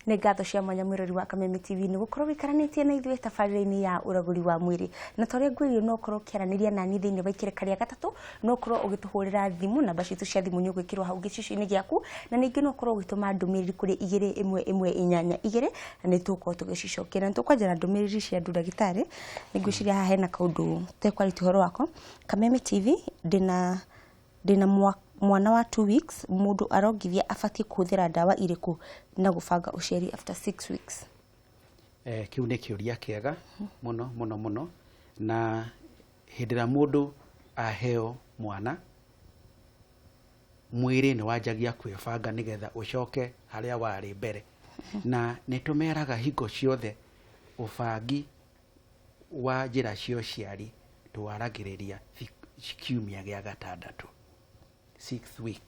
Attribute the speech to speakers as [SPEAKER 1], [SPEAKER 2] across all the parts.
[SPEAKER 1] Nĩ ngatho cia mwanya, mwĩrori wa Kameme TV, nĩ gũkorwo wĩikaranĩtie na ithuĩ tabarĩra-inĩ ya ũragũri wa mwĩrĩ. Na ta ũrĩa ngwĩrire, no ũkorwo ũkĩaranĩria nani thĩinĩ wa ikereka rĩa gatatũ, no ũkorwo ũgĩtũhũrĩra thimũ, namba citũ cia thimũ nĩ ũgwĩkĩrwo hau gĩcicio-inĩ gĩaku, na ningĩ no ũkorwo ũgĩtũma ndũmĩrĩri kũrĩ 21182, na nĩ tũgũkorwo tũgĩcicokia. Na nĩ tũkwanjia na ndũmĩrĩri cia andũ. Ndagĩtarĩ, nĩ ngwĩciria haha hena kaũndũ tekwarĩtie ũhoro wako. Kameme TV, ndĩna mwana wa 2 weeks, mũndũ arongithia abatiĩ kũhũthĩra ndawa irĩkũ na gũbanga ũciari after 6 weeks?
[SPEAKER 2] Kĩu nĩ kĩũria kĩega mũno mũno mũno. Na hĩndĩ ĩrĩa mũndũ aheo mwana, mwĩrĩ nĩ wanjagia kwĩbanga nĩgetha ũcoke harĩa warĩ mbere. Na nĩ tũmeraga hingo ciothe, ũbangi wa njĩra cia ũciari tũwaragĩrĩria kiumia gĩa gatandatũ, sixth week,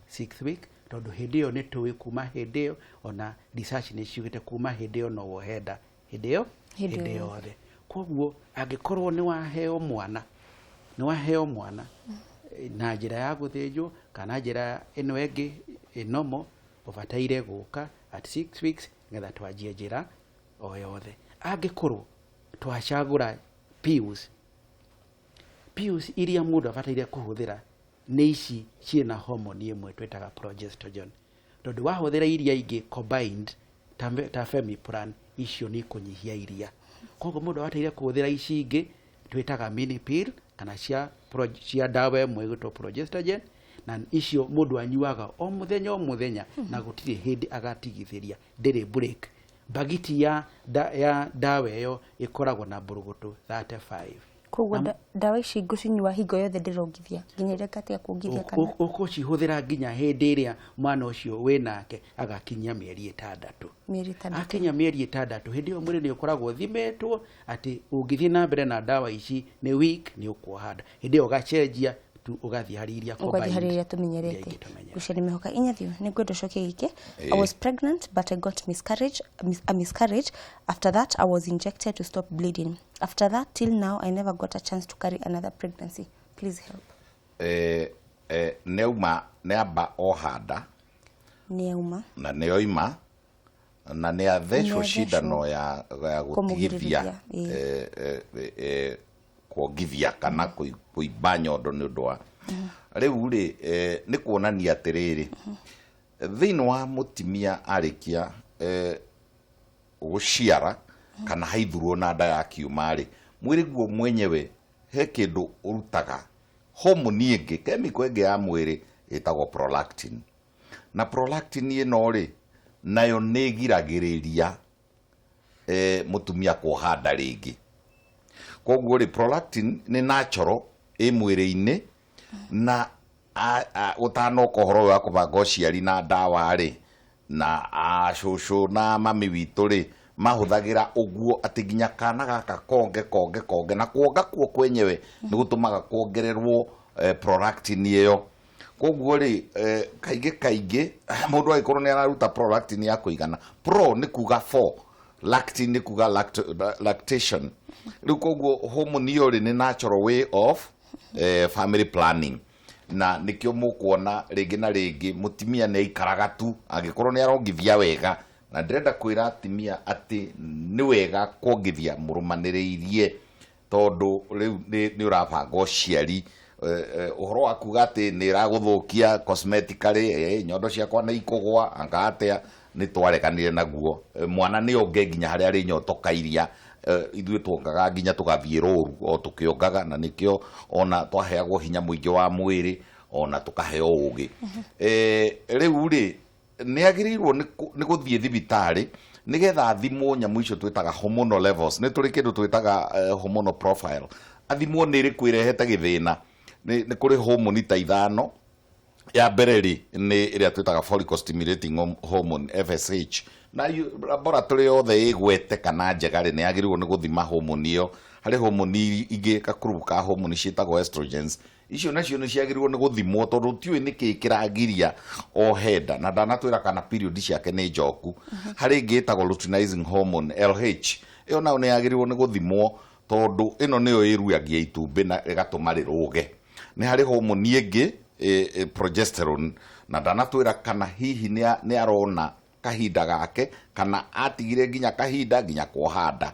[SPEAKER 2] sixth week, tondũ hĩndĩ ĩyo nĩ tũĩ kuma hĩndĩ ĩyo, ona research nĩ ciugĩte kuma hĩndĩ ĩyo no wohe nda hĩndĩ ĩyo.
[SPEAKER 1] Hĩndĩ
[SPEAKER 2] hĩndĩ
[SPEAKER 1] ĩyo.
[SPEAKER 2] Yothe. Koguo angĩkorwo nĩ waheo mwana, nĩ waheo mwana na njĩra ya gũthĩnjwo kana njĩra ĩno ĩngĩ ĩnomo, ũbataire gũka at 6 weeks nĩgetha twanjie njĩra o yothe. Angĩkorwo twacagũra pills, pills iria mũndũ abataire kũhũthĩra nĩ ici ciĩna hormone ĩmwe twĩtaga progestogen, tondũ wahũthĩra iria ingĩ combined ta Femiplan, icio nĩ ikũnyihia iria. Koguo mũndũ abataire kũhũthĩra ici ingĩ twĩtaga mini pill kana cia ndawa ĩmwe ĩgwĩtwo progestogen, na icio mũndũ anyuaga o mũthenya o mũthenya na gũtirĩ hĩndĩ agatigithĩria, ndĩrĩ break. Bagiti ya ndawa ĩyo ĩkoragwo na mbũrũgũtũ 35.
[SPEAKER 1] Koguo ndawa ici ngũcinyua hingo yothe ndĩrongithia nginya ĩrĩa ngatiga kuongithia, kana?
[SPEAKER 2] Ũkũcihũthĩra nginya hĩndĩ ĩrĩa mwana ũcio wĩnake agakinyia mĩeri 6.
[SPEAKER 1] Mĩeri 6.
[SPEAKER 2] Akinya mĩeri 6, hĩndĩ ĩyo mwĩrĩ nĩ ũkoragwo ũthimĩtwo atĩ ũngĩthiĩ na mbere na ndawa ici nĩ week, nĩ ũkuoha nda. Hĩndĩ ĩyo ũgacenjia tu, ũgathiĩ harĩ iria
[SPEAKER 1] ũgathiĩ harĩ
[SPEAKER 2] combined,
[SPEAKER 1] iria
[SPEAKER 2] iria
[SPEAKER 1] tũmenyerete.
[SPEAKER 2] Ingĩ tũmenyerete.
[SPEAKER 1] Gucia nĩ mĩhoka inyathio, nĩ ngwenda ũcokie gĩkĩ. I was pregnant but I got a miscarriage. After that I was injected to stop bleeding. After that till now I never got a chance to carry another pregnancy. Please help.
[SPEAKER 3] Nĩ auma, nĩ amba oha nda.
[SPEAKER 1] Nĩ auma.
[SPEAKER 3] Na nĩ oima na nĩ athecwo.
[SPEAKER 1] Nĩ athecwo.
[SPEAKER 3] Cindano ya gũtigithia.
[SPEAKER 1] Kũmũgirĩrĩria, ĩĩ.
[SPEAKER 3] Kuongithia kana kũimba nyondo. Nĩ ũndũ wa rĩu rĩ, nĩ kuonania atĩrĩrĩ, thĩinĩ wa mũtimia arĩkia gũciara kana haithurwo na nda ya kiuma rĩ, mwĩrĩ guo mwenyewe he kĩndũ ũrutaga, homoni ĩngĩ, chemical ĩngĩ ya mwĩrĩ ĩtagwo prolactin. Na prolactin ĩno rĩ, nayo nĩ ĩgiragĩrĩria mũtumia kuoha nda rĩngĩ. Koguo rĩ, prolactin nĩ natural ĩ mwĩrĩ-inĩ. Na ũtanoka ũhoro ũyũ wa kũbanga ũciari na ndawa rĩ, na acũcũ na mami witũ rĩ, mahũthagĩra ũguo atĩ nginya kana gaka konge konge konge, na kuonga kuo kwenyewe nĩ gũtũmaga kuongererwo prolactin ĩyo. Koguo rĩ, kaingĩ kaingĩ mũndũ angĩkorwo nĩ araruta prolactin ya kũigana, pro nĩ kuga four, lactin nĩ kuga lactation. Rĩu koguo hormone ĩyo rĩ, nĩ natural way of family planning. Na nĩkĩo mũkuona rĩngĩ na rĩngĩ mũtumia nĩ aikaraga tu angĩkorwo nĩ arongithia wega. Na ndĩrenda kwĩra atumia atĩ nĩ wega kuongithia mũrũmanĩrĩirie, tondũ rĩu nĩ ũrabanga ũciari. Ũhoro wa kuga atĩ nĩ ĩragũthũkia cosmetically, nyondo ciakwa nĩ ikũgwa anga atĩa, nĩ twareganire naguo. Mwana nĩ onge nginya harĩa arĩ nyotoka iria. Ithuĩ tuongaga nginya tũgathiĩ rũru o tũkĩongaga, na nĩkĩo ona twaheagwo hinya mũingĩ wa mwĩrĩ, ona tũkaheo ũgĩ. Rĩu rĩ, nĩ agĩrĩirwo nĩ gũthiĩ thibitarĩ nĩgetha athimwo nyamũ icio twĩtaga hormonal levels. Nĩ tũrĩ kĩndũ twĩtaga hormonal profile, athimwo nĩ ĩrĩkũ ĩrehete gĩthĩna. Nĩ kũrĩ hormone ta ithano. Ya mbere rĩ, nĩ ĩrĩa twĩtaga follicle stimulating hormone, FSH. Na laboratory yothe ĩgwete kana njega rĩ, nĩ yagĩrĩirwo nĩ gũthima hormone ĩyo. Harĩ hormone ingĩ, gakurubu ka hormone ciĩtagwo estrogens. Icio nacio nĩ ciagĩrĩirwo nĩ gũthimwo, tondũ tiũĩ nĩkĩ kĩragiria ohe nda, na ndanatwĩra kana period ciake nĩ njoku. Harĩ ĩngĩ ĩtagwo luteinizing hormone, LH. Ĩyo nayo nĩ yagĩrĩirwo nĩ gũthimwo. Tondu ĩno nĩyo ĩruagia itumbĩ na ĩgatũma rĩrũge. Nĩ harĩ hormone ĩngĩ progesterone, na ndanatwĩra kana hihi nĩ arona kahinda gake kana atigire nginya kahinda nginya kuoha nda.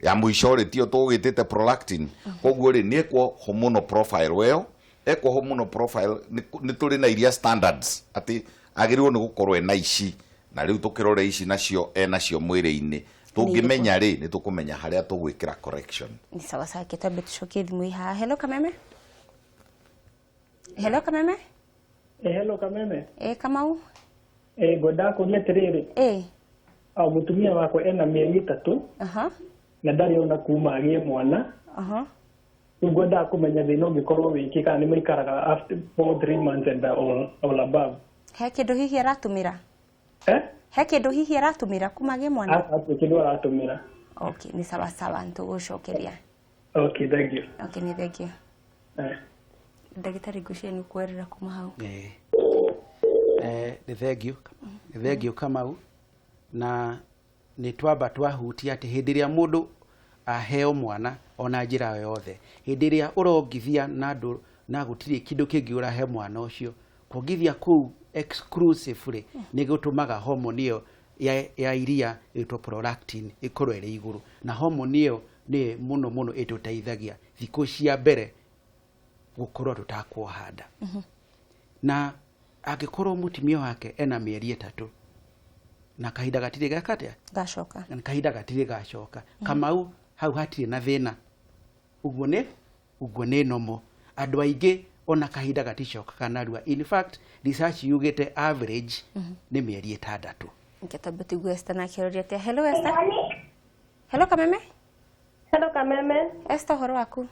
[SPEAKER 3] Ya mũico rĩ, tiyo tũgĩtĩte prolactin. Koguo rĩ, nĩ ekwo hormonal profile ĩyo, ekwo hormonal profile nĩ tũrĩ na iria standards atĩ agĩrĩirwo nĩ gũkorwo ena ici, na rĩu tũkĩrore ici nacio enacio mwĩrĩ-inĩ, tũngĩmenya rĩ, nĩ tũkũmenya harĩa tũgwĩkĩra correction.
[SPEAKER 1] Ni sawa sawa, twambe tucokie thimũ haha. Hello Kameme. Hello Kameme.
[SPEAKER 4] Hello Kameme.
[SPEAKER 1] Kamau.
[SPEAKER 4] Ngwendaga kũria atĩrĩrĩ. O mũtumia wakwa ena mĩeri 3. Na ndarĩ ona kuma agĩe mwana. Rĩu ngwendaga kũmenya thĩna ũngĩkorwo wĩkĩ, kana nĩ maikaraga after 4 3 months and all above.
[SPEAKER 1] He kĩndũ hihi aratũmĩra? He kĩndũ hihi aratũmĩra kuma agĩe mwana?
[SPEAKER 4] Aca, hatirĩ kĩndũ aratũmĩra.
[SPEAKER 1] Okay, ni sawa sawa, nĩtũgũcokeria.
[SPEAKER 4] Okay, thank you.
[SPEAKER 1] Okay, ni thank you. Ndagĩtarĩ, ngwĩciria nĩ ũkwerera kuma hau.
[SPEAKER 2] Nĩ thengiũ, nĩ thengiũ Kamau. Na nĩ twamba twahutia atĩ hĩndĩ ĩrĩa mũndũ aheo mwana ona njĩra yothe, hĩndĩ ĩrĩa ũrongithia na ndũ na gũtirĩ kĩndũ kĩngĩ ũrahe mwana ũcio, kuongithia kũu exclusively nĩ gũtũmaga hormone ĩyo ya iria ĩtwo prolactin ĩkorwo ĩrĩ igũrũ, na hormone ĩyo nĩ mũno mũno ĩtũteithagia thikũ cia mbere gũkorwo tũtakuoha nda. Na angĩkorwo mũtumia wake ena mĩeri 3 na kahinda gatirĩ geka atĩa?
[SPEAKER 1] Gacoka.
[SPEAKER 2] Na kahinda gatirĩ gacoka. Kamau hau hatirĩ na thĩna. Ũguo nĩ normal. Andũ aingĩ ona kahinda gaticokaga narua. In fact, research yugĩte average nĩ mĩeri 6.
[SPEAKER 1] Nke twambe tũigue Esther nake aroria atĩa. Hello Esther. Hello Kameme.
[SPEAKER 5] Hello Kameme.
[SPEAKER 1] Esther, ũhoro waku?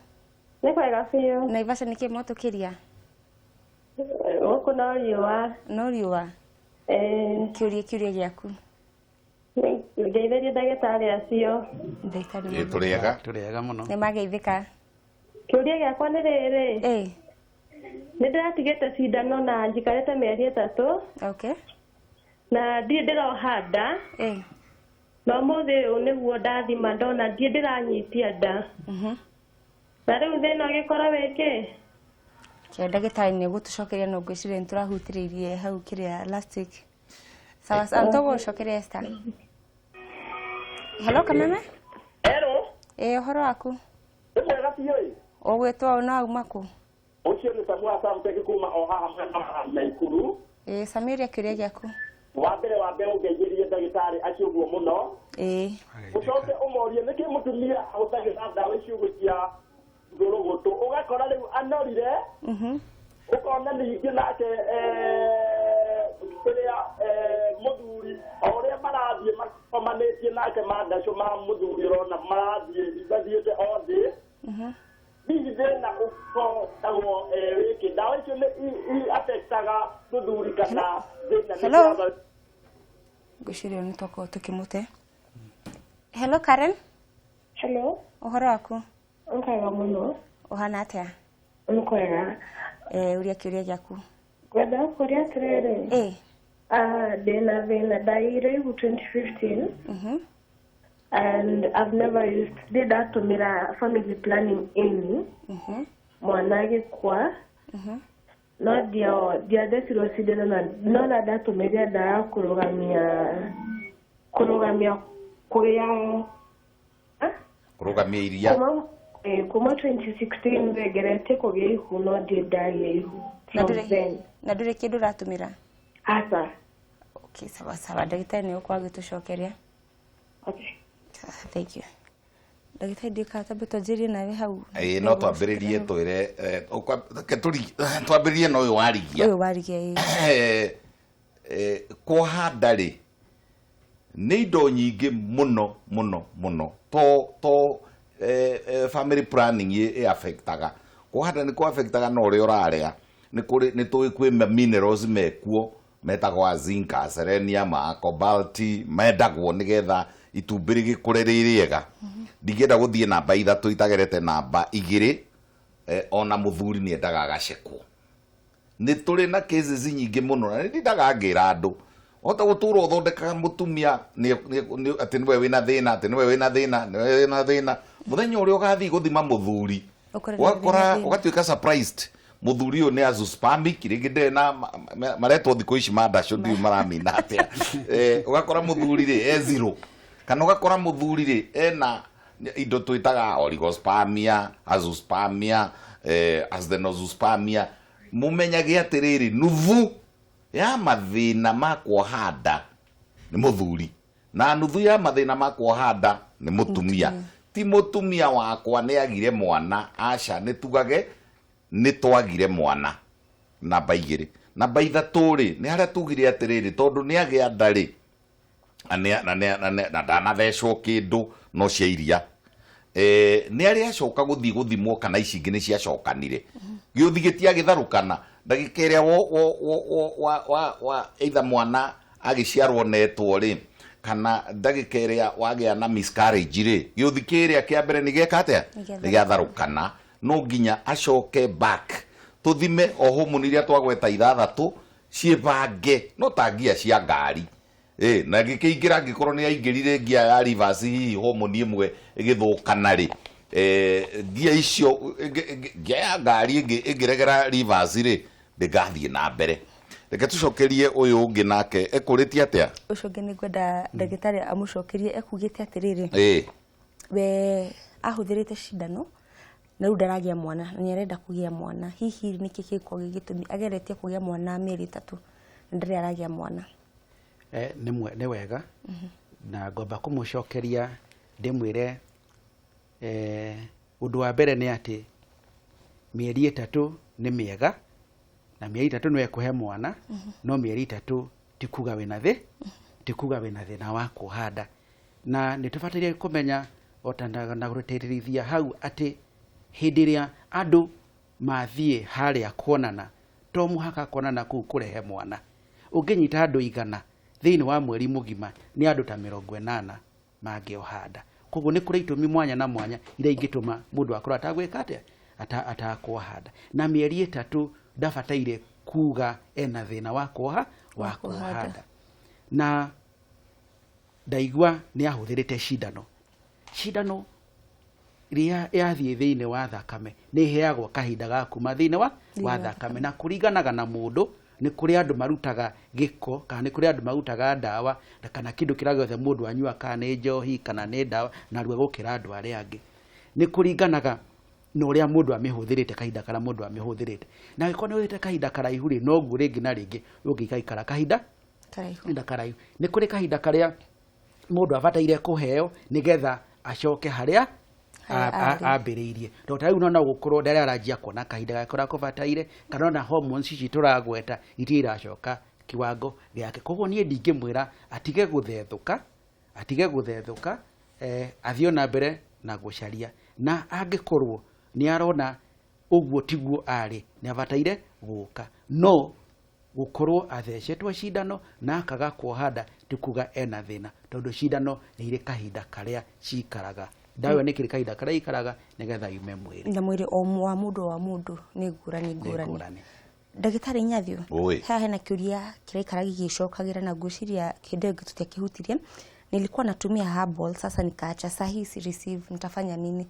[SPEAKER 5] Nĩ kwega biũ.
[SPEAKER 1] Naivasha nĩkĩ mwatũkĩria?
[SPEAKER 5] Gũkũ no riũa.
[SPEAKER 1] No riũa? Kĩũria gĩaku.
[SPEAKER 5] Ngeithĩrie ndagĩtarĩ acio.
[SPEAKER 1] Ndagĩtarĩ.
[SPEAKER 3] Tũrĩega.
[SPEAKER 2] Tũrĩega mũno.
[SPEAKER 1] Nĩ mageithĩka.
[SPEAKER 5] Kĩũria gĩakwa nĩ rĩrĩ. Nĩ ndĩratigĩte cindano na njikarĩte mĩeri 3.
[SPEAKER 1] Okay.
[SPEAKER 5] Na ndirĩ ndĩroha nda. Na ũmũthĩ ũyũ nĩguo ndathima ndona ndirĩ ndĩranyitia nda. Na rĩu thĩna ũgĩkorwo wĩkĩ?
[SPEAKER 1] Kĩo ndagĩtarĩ nĩ egũtũcokeria, no ngwĩciria nĩ tũrahutĩrĩirie hau kĩrĩa last week. Sawa sawa, nĩtũgũcokeria Esther. Hello Kameme.
[SPEAKER 6] Hello.
[SPEAKER 1] Ũhoro waku?
[SPEAKER 6] Nĩ mwega biũ ĩ.
[SPEAKER 1] Ũgwĩtwo ũ na uma kũ?
[SPEAKER 6] Ũcio nĩ Samuel Samteki kuma o haha mwena wa Naikuru.
[SPEAKER 1] Samiria, kĩũria gĩaku.
[SPEAKER 6] Wa mbere ũngeithĩrie ndagĩtarĩ acio ũguo mũno. Ũcoke ũmorie nĩkĩ mũtumia ahũthagĩra ndawa icio ũguo cia ngũrũgũtũ, ũgakora rĩu anorire. Ũkona ningĩ nake, kĩrĩa, mũthuri o ũrĩa marathiĩ makomanĩtie nake mandaco ma mũthuri ũrona marathiĩ mathiĩte o thĩ. Hihi thĩna ũkoragwo wĩkĩ? Ndawa icio nĩ affectaga mũthuri kana thĩna nĩ
[SPEAKER 1] Hello?
[SPEAKER 6] kĩama?
[SPEAKER 1] Ngwĩciria nĩ twakorwo tũkĩmũte. Hello Karen.
[SPEAKER 5] Hello.
[SPEAKER 1] Ũhoro waku?
[SPEAKER 5] Nĩ mũno.
[SPEAKER 1] Ũhana atĩa?
[SPEAKER 5] Nĩ kwega.
[SPEAKER 1] Ũria kĩũria gĩaku.
[SPEAKER 5] Ngwendaga kũria atĩrĩrĩ. Ndĩna thĩna, ndaigire ihu 2015. And I've never used, ndĩ ndatũmĩra family planning any. Mwana agĩkua. No ndiathecirwo cindano na no na ndatũmĩrire ndawa ya kũrũgamia kũgĩa
[SPEAKER 3] Kũrũgamia iria.
[SPEAKER 5] Kuma 2016 ngeretie kũgĩa ihu no ndirĩ ndagĩa ihu.
[SPEAKER 1] Na
[SPEAKER 5] From then.
[SPEAKER 1] ndũrĩ kĩndũ ũratũmĩra?
[SPEAKER 5] Aca.
[SPEAKER 1] Okay, sawa sawa, ndagĩtarĩ nĩ ũgũkorwo agĩtũcokeria.
[SPEAKER 5] Okay.
[SPEAKER 1] Thank you. Ndagĩtarĩ, ndiũĩ kana twambe twanjĩrĩrie nawe hau.
[SPEAKER 3] No twambĩrĩrie twĩre, reke twambĩrĩrie na ũyũ warigia.
[SPEAKER 1] Ũyũ warigia, ĩĩ.
[SPEAKER 3] Kuoha nda rĩ, nĩ indo nyingĩ mũno mũno mũno to family planning ĩ affectaga. Kuoha nda nĩ kũ affectaga na ũrĩa ũrarĩa. Nĩ kũrĩ, nĩ tũĩ kwĩ minerals mekuo metagwo a zinc, a selenium, a cobalt, mendagwo nĩgetha itumbĩ rĩgĩkũre rĩ rĩega. Ndingĩenda gũthiĩ namba 3 itagerete namba 2, ona mũthuri nĩ endaga agacekwo. Nĩ tũrĩ na cases nyingĩ mũno na nĩ ndindaga ngĩra andũ, wahota gũtũra ũthondekaga mũtumia atĩ nĩwe wĩna thĩna, atĩ nĩwe wĩna thĩna, nĩwe wĩna thĩna. Muthenya uria ugathii guthima muthuri ugakora ugatuika surprised muthuri uyu ni azoospermic ringi ndiri na maretwo thiku ici mandacio ndiu maramina atia. Ugakora muthuri ri e zero kana ugakora muthuri ri ena indo twitaga oligospermia, azoospermia, asthenozoospermia. Mumenyage atiriri nuthu ya mathina ma kuoha nda ni muthuri na nuthu ya mathina ma kuoha nda ni mutumia. Ti mutumia wakwa ni agire mwana, aca ni tugage ni twagire mwana. Namba igiri. Namba ithatu ri ni haria tugire atiriri tondu ni agia nda ri na ndanathecwo kindu no cia iria ni aria acoka guthii guthimwo kana ici ingi ni ciacokanire giuthi gitiagitharukana ndagika iria wa either mwana agiciarwo netwo ri kana ndagika iria wagĩa na miscarriage ri giuthi kiria kia mbere ni gieka atia ni giatharukana no nginya acoke back tuthime o hormone iria twagweta ithathatu ciĩbange no ta ngia cia ngari. Na gĩkĩingĩra angĩkorwo nĩ aingĩrire ngia ya reverse hihi hormone ĩmwe ĩgĩthũkana rĩ ngia icio ngia ya ngari ĩngĩregera reverse rĩ ndĩngathiĩ na mbere. Reke tũcokerie ũyũ ũngĩ nake ekũrĩtie atĩa?
[SPEAKER 1] Ũcio ũngĩ nĩ ngwenda ndagĩtarĩ amũcokerie ekugĩte atĩrĩrĩ we ahũthĩrĩte cindano na rĩu ndaragĩa mwana na nĩ arenda kũgĩa mwana, hihi nĩkĩ kĩngĩkorwo gĩgĩtũmi ageretie kũgĩa mwana mĩeri 3 na ndarĩ aragĩa mwana?
[SPEAKER 2] Nĩ wega na ngomba kũmũcokeria ndĩmwĩre ũndũ wa mbere nĩ atĩ mĩeri 3 nĩ mĩega na mĩeri 3 no ĩkũhe mwana no mĩeri 3 ti kuga wĩna thĩ ti kuga wĩna thĩna wa kuoha nda. Na nĩ tũbataire kũmenya o ta na gũtĩtĩrithia hau atĩ hĩndĩ ĩrĩa andũ mathiĩ harĩa kuonana to mũhaka kuonana kũu kũrehe mwana. Ũngĩnyita andũ 100 thĩinĩ wa mweri mũgima nĩ andũ ta 80 mangĩoha nda. Koguo nĩ kũrĩ itũmi mwanya na mwanya iria ingĩtũma mũndũ akorwo atagwĩka atĩa atakuoha nda. Na mĩeri 3 ndabataire kuga ena thĩna wa kuoha nda. Na ndaigua nĩ ahũthĩrĩte cindano. Cindano ria yathiĩ thĩinĩ wa thakame nĩ ĩheagwo kahinda ga kuma thĩinĩ wa thakame na kũringanaga na mũndũ nĩ kũrĩ andũ marutaga gĩko kana nĩ kũrĩ andũ marutaga ndawa kana kĩndũ kĩrĩa gĩothe mũndũ anyua kana nĩ njohi kana nĩ ndawa narua gũkĩra andũ arĩa angĩ. Nĩ kũringanaga na ũrĩa mũndũ amĩhũthĩrĩte kahinda karĩa mũndũ amĩhũthĩrĩte. Na angĩkorwo nĩ ũhũthĩrĩte kahinda karaihu rĩ noguo rĩngĩ na rĩngĩ ũngĩikaikara kahinda karaihu. Nĩ kũrĩ kahinda karĩa mũndũ abataire kũheo nĩgetha acoke harĩa ambĩrĩirie. Tondũ ta rĩu no gũkorwo ndarĩ aranjia kuona kahinda gake karĩa kũbataire kana ona hormones ici tũragweta iria iracoka kiwango gĩake. Koguo niĩ ndingĩmwĩra atige gũthethũka athiĩ ona mbere na gũcaria na angĩkorwo nĩ arona ũguo tiguo arĩ nĩ abataire gũka. No gũkorwo athecetwo cindano na akaga kuoha nda ti kuga ena thĩna tondũ cindano nĩ irĩ kahinda karĩa cikaraga. Ndawa nĩ kĩrĩ kahinda karĩa ikaraga nĩgetha yume mwĩrĩ.
[SPEAKER 1] Na mwĩrĩ o wa mũndũ nĩ ngũrani ngũrani. Ndagĩtarĩ Inyathiũ, haha hena kĩũria kĩraikara gĩgĩcokagĩra na ngwĩciria kĩndũ ĩngĩ tũtiakĩhutirie. Nilikuwa natumia herbal sasa nikaacha, saa hii si receive, nitafanya nini?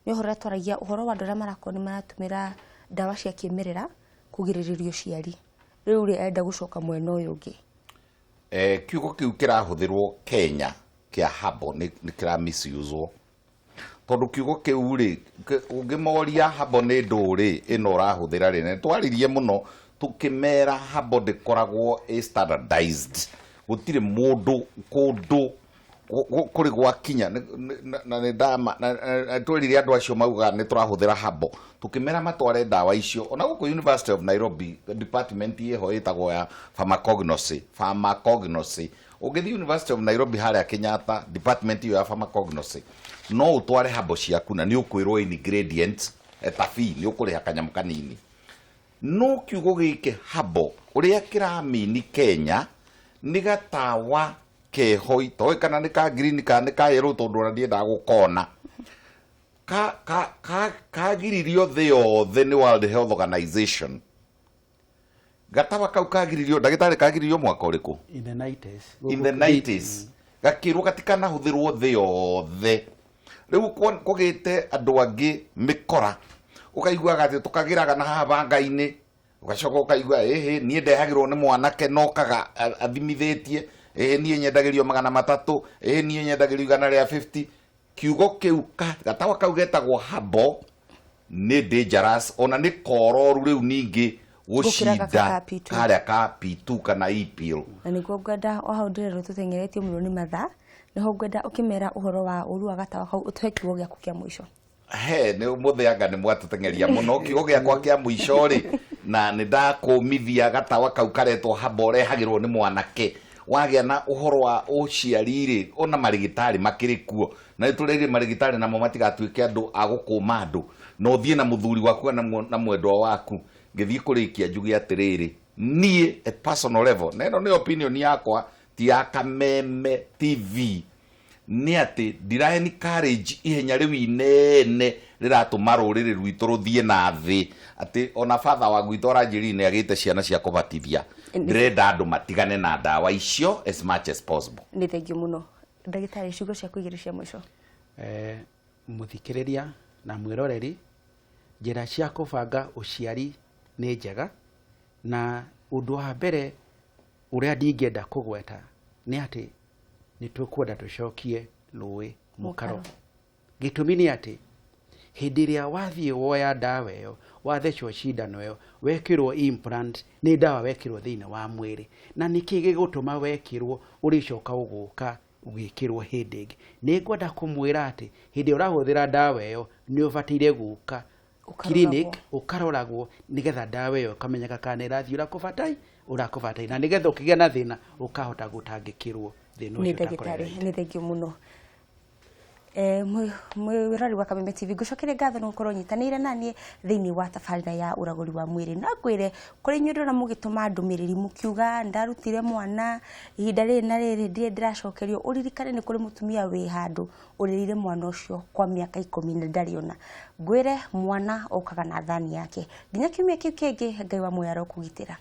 [SPEAKER 1] Nĩ ũhoro twaragia ũhoro wa andũ arĩa marakorwo nĩ maratũmĩra ndawa cia kĩmerera kũgirĩrĩria ũciari. Rĩu rĩ arenda gũcoka mwena ũyũ ũngĩ.
[SPEAKER 3] Kiugo kĩu kĩrahũthĩrwo Kenya kĩa herbal nĩ kĩra misuse tondu kiugo kĩu rĩ ũngĩmoria herbal nĩ ndũ rĩ ĩno ũrahũthĩra rĩ nĩ twaririe mũno tũkĩmera herbal ndĩkoragwo ĩ standardized gũtirĩ mũndũ kũndũ kũrĩ gwakinya na nĩ ndama twerire andũ acio maugaga nĩ tũrahũthĩra herbal tũkĩmera matware ndawa icio ona gũkũ University of Nairobi department ĩho ĩtagwo ya pharmacognosy ũngĩthiĩ University of Nairobi harĩa Kenyatta department ĩyo ya pharmacognosy no utware herbal ciaku na nĩ ũkwĩrwo ingredients eta fee nĩ ũkũrĩha kanyamũ kanini. No kiugo gĩkĩ herbal ũrĩa kĩramini Kenya nĩ gatawa keho itoĩ kana nĩ ka green kana nĩ ka yellow tondũ ona ndiendaga gũkona kagiririo thĩ yothe nĩ World Health Organization. Gatawa kau kagiririo ndagĩtarĩ kagiririo mwaka ũrĩkũ?
[SPEAKER 2] In the 90s.
[SPEAKER 3] In the 90s. Gakĩrwo gatikanahũthĩrwo thĩ yothe. Rĩu kũgĩte andũ angĩ mĩkora ũkaiguaga atĩ tũkagĩraga na haha banga-inĩ ũgacoka ũkaigua ĩhĩ niĩ ndehagĩrwo nĩ mwanake nokaga athimithĩtie ĩhĩ niĩ nyendagĩrio 300 ĩhĩ niĩ nyendagĩrio 150 kiugo kĩu gatawa kau getagwo habo nĩ dangerous ona nĩ kororu rĩu ningĩ gũcinda karĩa ka P2 kana E-pill.
[SPEAKER 1] Na nĩguo ngwenda o hau ndĩrerwo tũteng'eretio mũno nĩ mathaa nĩho ngwenda ũkĩmera ũhoro wa ũru wa gatawa kau ũtũhe kiugo gĩaku kĩa mũico.
[SPEAKER 3] He nĩ mũthĩanga nĩ mwatũteng'eria mũno kiugo gĩakwa kĩa mũico rĩ na nĩ ndakũmithia gatawa kau karetwo habo rehagĩrwo nĩ mwanake wagĩa na ũhoro wa ũciari rĩ ona marĩgĩtarĩ makĩrĩ kuo na nĩ tũrĩrĩ marĩgĩtarĩ namo matigatuĩke andũ a gũkũma andũ na ũthiĩ na mũthuri waku na mwendwa waku ngĩthiĩ kũrĩkia njuge atĩrĩrĩ niĩ at personal level na ĩno nĩ opinion yakwa ti ya Kameme TV nĩ atĩ ndira encourage ihenya rĩu inene rĩratũma rũrĩrĩ rwitũ rũthiĩ na thĩ atĩ ona father wa gwitũ aranjĩrire nĩ agĩte ciana cia kũbatithia ndĩrenda andũ matigane na ndawa icio as much as possible.
[SPEAKER 1] Nĩ thengiũ mũno ndagĩtarĩ ciugo ciaku igĩrĩ cia mũico.
[SPEAKER 2] Mũthikĩrĩria na mwĩroreri njĩra cia kũbanga ũciari nĩ njega na ũndũ wa mbere ũrĩa ndingĩenda kũgweta nĩ atĩ nĩ tũkwenda tũcokie rũĩ mũkaro. Gĩtũmi nĩ atĩ hĩndĩ ĩrĩa wathiĩ woya ndawa ĩyo wathecwo cindano ĩyo wekĩrwo implant nĩ ndawa wekĩrwo thĩinĩ wa mwĩrĩ na nĩkĩ gĩgũtũma wekĩrwo ũrĩcoka ũgũka ũgĩkĩrwo hĩndĩ ĩngĩ. Nĩ ngwenda kũmwĩra atĩ hĩndĩ ĩrĩa ũrahũthĩra ndawa ĩyo nĩ ũbataire gũka clinic ũkaroragwo nĩgetha ndawa ĩyo ĩkamenyeka kana ĩrathiĩ ũrakũbatai na nĩgetha ũkĩgĩa na thĩna ũkahota gũtangĩkĩrwo thĩna ũcio.
[SPEAKER 1] Ndagĩtarĩ nĩ thengiũ mũno. Mwĩrori wa Kameme TV ngũcokerie ngatho nĩ gũkorwo nyitanĩire naniĩ thĩinĩ wa tabarĩra ya ũragũri wa mwĩrĩ na ngwĩre kũrĩ inyuĩ ndĩrona mũgĩtũma ndũmĩrĩri mũkiuga ndarutire mwana ihinda rĩrĩ na rĩrĩ ndirĩ ndĩracokerio ũririkane nĩ kũrĩ mũtumia wĩ handũ ũrĩrĩire mwana ũcio kwa mĩaka 10 na ndarĩ ona ngwĩre mwana okaga na thani yake nginya kiumia kĩu kĩngĩ Ngai wa muoyo arokũgitĩra.